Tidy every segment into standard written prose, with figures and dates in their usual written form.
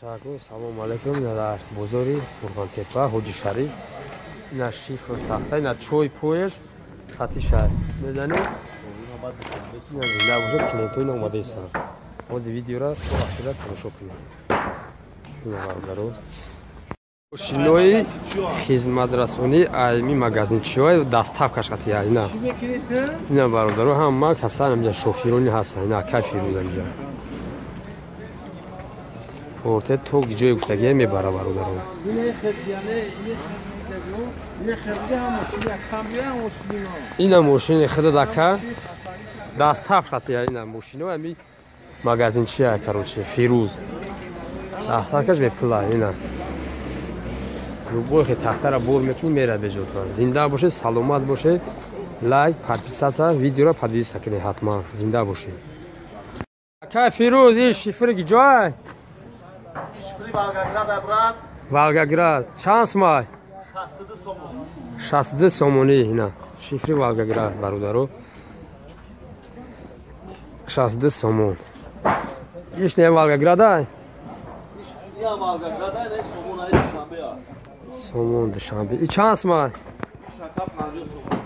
Ташаккур, салом алейкум. Ина дар бозори Қурғонтепа, Ҳоҷи Шариф. Ина шифр тахта, ина чой поеш хати шаҳр. Медонӣ? Ина зинда бошад, клиентҳо ина омадаистанд. Ҳозир видеора то охира тамошо кунед. Ина бародаро. Мошинои хизматрасонӣ айми магазинчиҳои доставкаш хати ина. Ина бародаро ҳама касан инҷа шофирони ҳастанд. Ина акай Фирӯз инҷа. Форте то ҷое гуфтагия мебара бародаро. Ина мошини худа дака доставка хати ина мошино ами магазинчия, короче, Фирӯз. Доставкаш бепула ина. Любой хе тахтара бор мекунӣ мерад беҷотан. Зинда бошед, саломат бошед. Лайк, подписаться, видеоро поделиться кунед ҳатман. Зинда бошед. Ака Фирӯз, ин шифри ки ҷой? Шифри Волгоград, брат. Волгоград. Чанд сумай? 62 сомон. 62 сомонӣ ина. Шифри Волгоград бародаро. 62 сомон. Иш не Волгоград ай? Я Волгоград ай, не сомон ай Душанбе ай. Сомон Душанбе. И чанд сумай? Шака 50 сомон.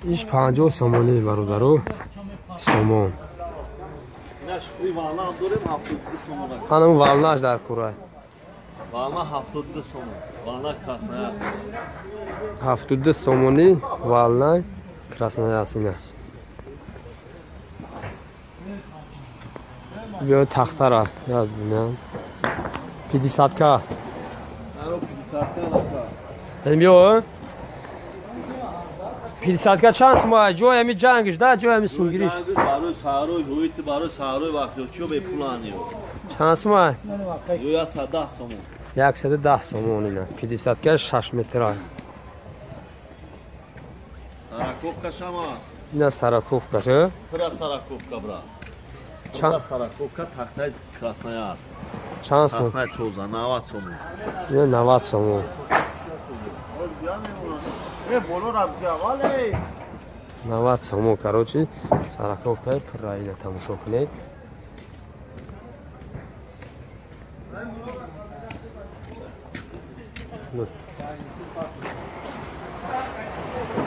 Иш 50 сомонӣ бародаро. Сомон. Ина шифри Вална дорем 72 сомон. Анам Валнаш дар курай. Вална 72 сомон. Вална Красноярск. 72 сомонӣ Вална Красноярск ина. Биё тахтара яд бинам. 50к. Аро 50к лака. Ин биё. 50к чанд сумай? Ҷои ами ҷангиш да, ҷои ами сунгириш. Барои саҳрои ҳуйт, барои саҳрои вақтиёчиё бепуланиё. Чанд сумай? Ё 110 сомон. 110 сомон ина. 50к 6 метра. Сараковка шам аст. Ина сараковка, ша? Пура сараковка, брат. Чанд сараковка тахтаи Красноярск. Чанд сом? Саснаи тоза 90 сомон. Ина 90 сомон. 90 сомон, короче, сараковка пура ина тамошо кунед.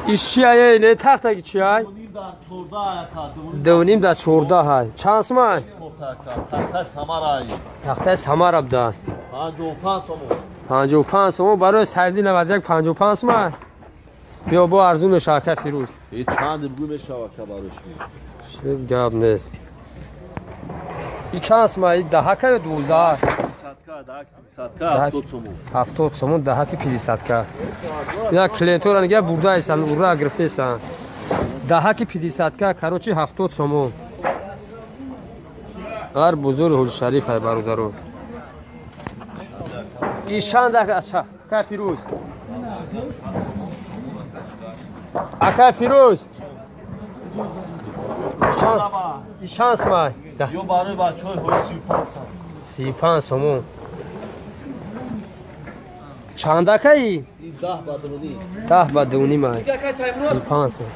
Иш чия не тахтаги чия? 2.5 дар 14 ҳай. Чанд сумай? Тахтаи Самара. Тахтаи Самара будааст. 55 сомон. 55 сомон барои сарди 91 55 сумай. Биё бо арзун мешава ака Фирӯз. Э чанд бугӯ мешава ака барои шумо? Шед гап нест. И чанд сумай? Даҳака ё 12? 50к, даҳак 50к 70 сомон. 70 сомон даҳаки 50к. Ина клиентора нига бурдаисан, ура гирифтаисан. Даҳаки 50к, короче 70 сомон. Ар бузург Ҳоҷи Шариф ай бародаро. Иш чанд ака ака Фирӯз? Ака Фирӯз. Иш чанд сумай? Ё барои бачаҳои ҳои 35 сом. 35 сомон. Чандакаи? 10 ба 2.5. 10 ба 2.5 ай. 35 сом.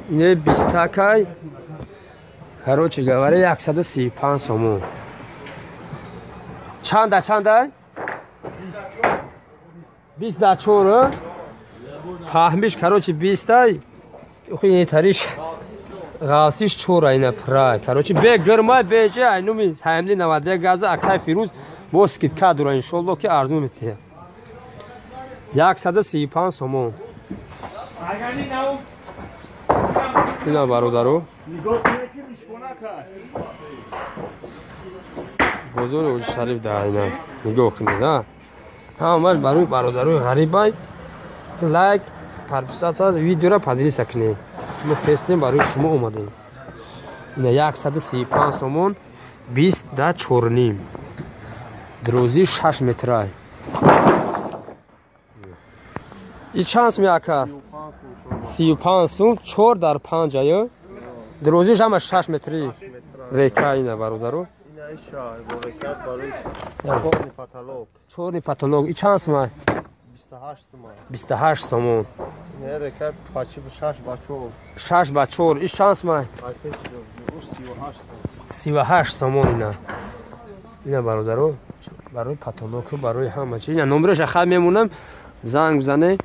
Ине 20 такай. Короче говоря, 135 сомон. Чанда чанда? 20 да 4. Паҳмиш, короче, 20 тай. Охи не тариш. Ғавсиш 4 ина пра. Короче, бе гирма беже айнуми саямли 91 газа акай Фирӯз бо скидка дура иншолло ки арзун метиҳад. 135 сомон. Ина бародаро. Бозори Ҳоҷи Шариф да ина нигоҳ кунед, а. Ҳамаш барои бародарои ғарибай. Лайк, подписаться, видеоро поделиться кунед. Мо хестем барои шумо омадем. Ина 135 сомон 20 да 4.5. Дрози 6 метрай. И чанд сум ака? 35 сум 4 дар 5 аю. Дрозиш ҳама 6 метри. Река ина бародаро. Чорни потолок. И чанд сум? 28 сомон. 6 ба 4. Иш чанд сомон? 38 сомон ина. Ина бародаро, барои патолоку, барои ҳама чи. Ина номераш хай мемонам, занг бизане.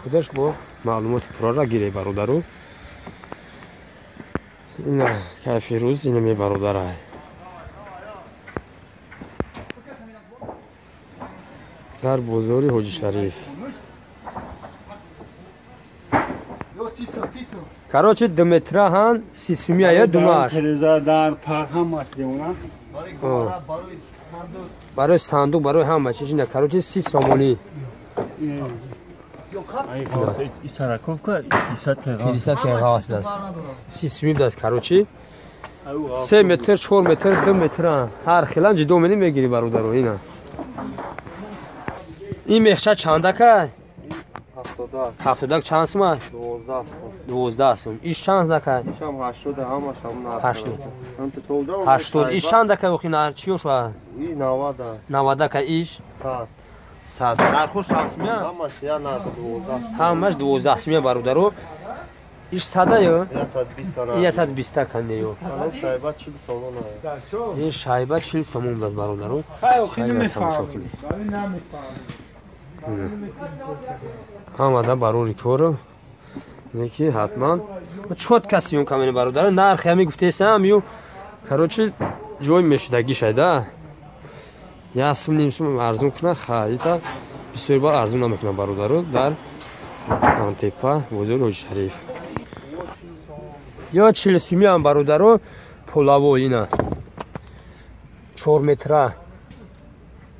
Худаш бо маълумоти пурра гире бародаро. Ина кайфи рӯз ина мебародара. Дар бозори Ҳоҷи Шариф. Короче, 2 метра ҳан 30 сумия я думаш. Барои сандуқ, барои ҳама чиз ина короче 30 сомонӣ. Исараковка 50 килограмм аст. 30 сумӣ даст короче. 3 метр, 4 метр, 2 метр ҳар хелан ҷидо менӣ мегирӣ бародаро ина. Ин мехша чандака? 72 чанд сум аст? 12 сум. 12 сум. Иш чандака? Ишам 80 ҳамашам нарх. 80. 80. Иш чандака охи нарх чиё шуд? И 90. 90 ка иш? 100. 100. Нархош чанд сумя? Ҳамаш я нарх 12. Ҳамаш 12 сумя бародаро. Иш 100 ё? 120. 120 кане ё. Шайба 40 сомон аст. Ин шайба 40 сомон аст бародаро. Хай охи намефаҳмам. Намефаҳмам. Ҳамада барори кору неки ҳатман чот каси юн камени бародаро нархи ҳами гуфтесам ю короче ҷой мешидагӣ шайда як сум ним сум арзун куна харита бисёр бор арзун намекунам бародаро дар Антепа бозори Ҳоҷи Шариф. Ё 40 сумиам бародаро полаво ина 4 метра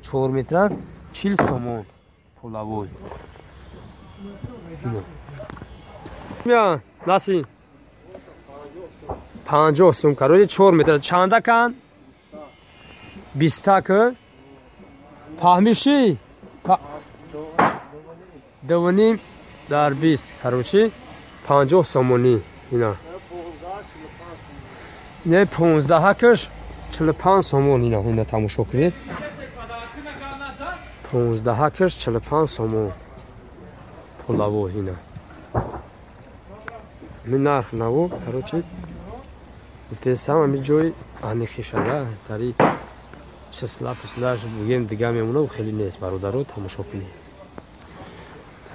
4 метра 40 сомон полавой. Ина. Наси. 50 сум короче 4 метр чандакан? 20 ка? Фаҳмиши? 2.5 дар 20 короче 50 сомонӣ ина. Не 15 каш 45 сомон ина ина тамошо кунед. 15 каш 45 сомон. Полаво ина. Ми нарх наво, короче, гуфтесам ами ҷои аниқишада, тари числа пислаш бугем дига мемона хеле нест бародаро тамошо кунед.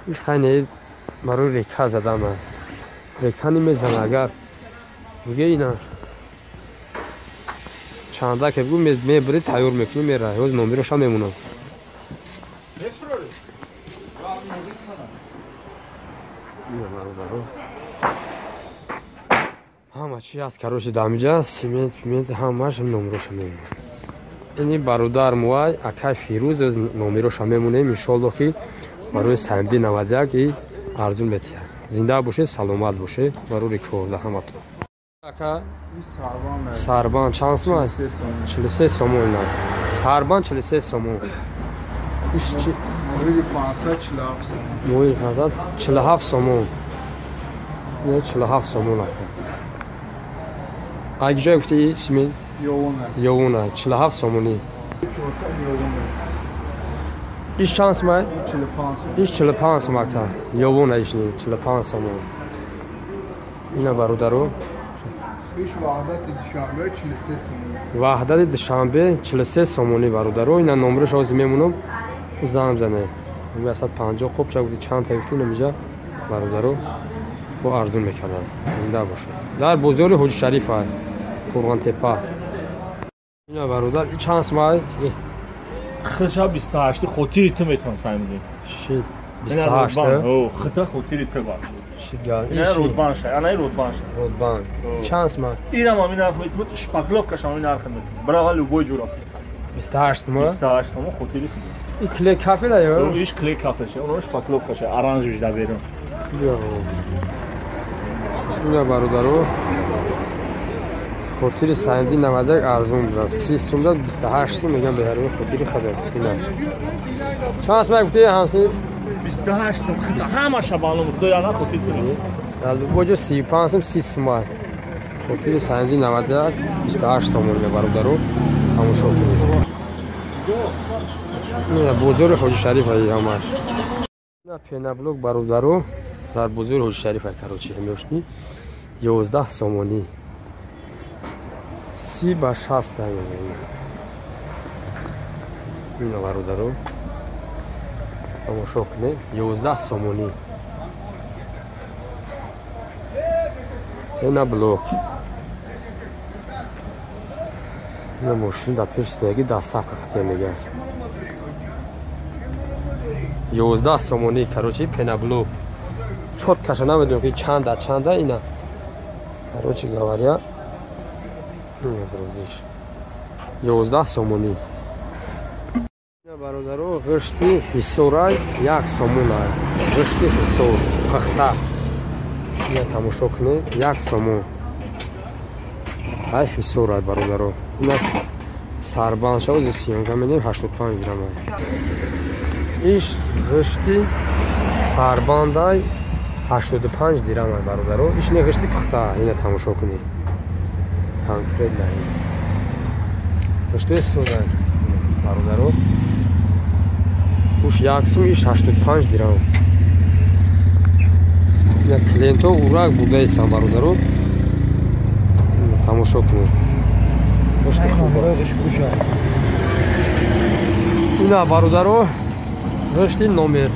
Иш хайне барои река задама. Река намезана агар буге ина чанда ке бугу мебари тайёр мекунӣ мера. Ҳоз номероша мемонам. Ҳама чи аст короче дамиҷа симент пимент ҳамаш номероша мемонам. Ини бародар муай акай Фирӯз номероша мемонем иншоаллоҳ ки барои Саимди 91 и арзун метиҳад. Зинда бошед, саломат бошед, барори кор да ҳаматон. Ака сарбан чанд сум аст? 43 сомон ина. Сарбан 43 сомон. Иш чи? Моҳиди 547 сомон. Моҳиди 547 сомон. Ина 47 сомон ака. Ай ҷой гуфти симин? Ёвона. Ёвона 47 сомонӣ. Иш чанд сум аст? 45 сом. Иш 45 сум ака. Ёвона иш ни 45 сомон. Ина бародаро. Иш Ваҳдати Душанбе 43 сомонӣ. Ваҳдати Душанбе 43 сомонӣ бародаро. Ина номераш ҳозир мемонам. Занг бизане. 150 қопча гуфти чанд та гуфти инамиҷа бародаро бо арзун мекардааст. Зинда бошед. Дар бозори Ҳоҷи Шариф ай. Қурғонтепа. Ина бародар, чанд сум ай? Хиша 28 хотири ту метавонам саймидин. Шид 28. О, хита хотири ту баш. Шид гал. Ина рудбан шай, ана рудбан шай. Рудбан. Чанд сум ай? Ирам ами нарх метавонам, шпакловка шам ами нарх метавонам. Брава любой ҷура писа. 28 сум? 28 сум хотири ту. И клей кафе да ё? Иш клей кафе шай, оно шпакловка шай, оранжевый да берун. Ина бародаро хотири Саимди 91 арзун будаст. 30 сум дад 28 сум мегӯям беҳарими хотири хабар. Ина. Чанд сум гуфти ҳамсин? 28 сум. Ҳамаша маълум худо яна хотири ту. Дар боҷо 35 сум 30 сум ай. Хотири Саимди 91 28 сомон бародаро тамошо кунед. Ина бозори Ҳоҷи Шариф ай ҳамаш. На пеноблок бародаро дар бозори Ҳоҷи Шариф короче ҳамёшни 11 сомонӣ. 30 ба 60 ина бародаро тамошо кунед 11 сомонӣ. Пеноблок. Ина мошин дар пеш синаги доставка хатия мегӯяд. 11 сомонӣ короче пеноблок. Чёткаша намедонам ки чанда чанда ина. Короче говоря, 11 сомонӣ. Бародаро ғишти ҳисорай 1 сомон. Ғишти ҳисор пахта. Ина тамошо кунед 1 сомон. Ай ҳисорай бародаро. Ина сарбанд шавози съёмка менем 85 дирам. Иш ғишти сарбандай 85 дирам бародаро. Иш не ғишти пахта. Ина тамошо кунед. Конкретно. Ғишти созай бародаро. Уш 1 сум иш 85 дирам. Ина клиентҳо урак бурдаистанд бародаро. Тамошо кунед. Ғишти хуб. Ина бародаро ғишти номер.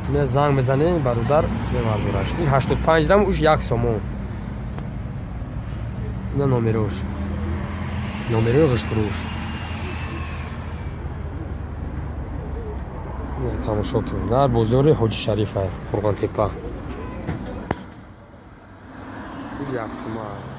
Ина занг мезанем бародар мебардораш. Ин 85 дирам уш 1 сомон. Ина номерош. Номерои ғиштфурӯш. Тамошо кунед. Дар бозори Ҳоҷи Шариф Қурғонтепа. Як сума.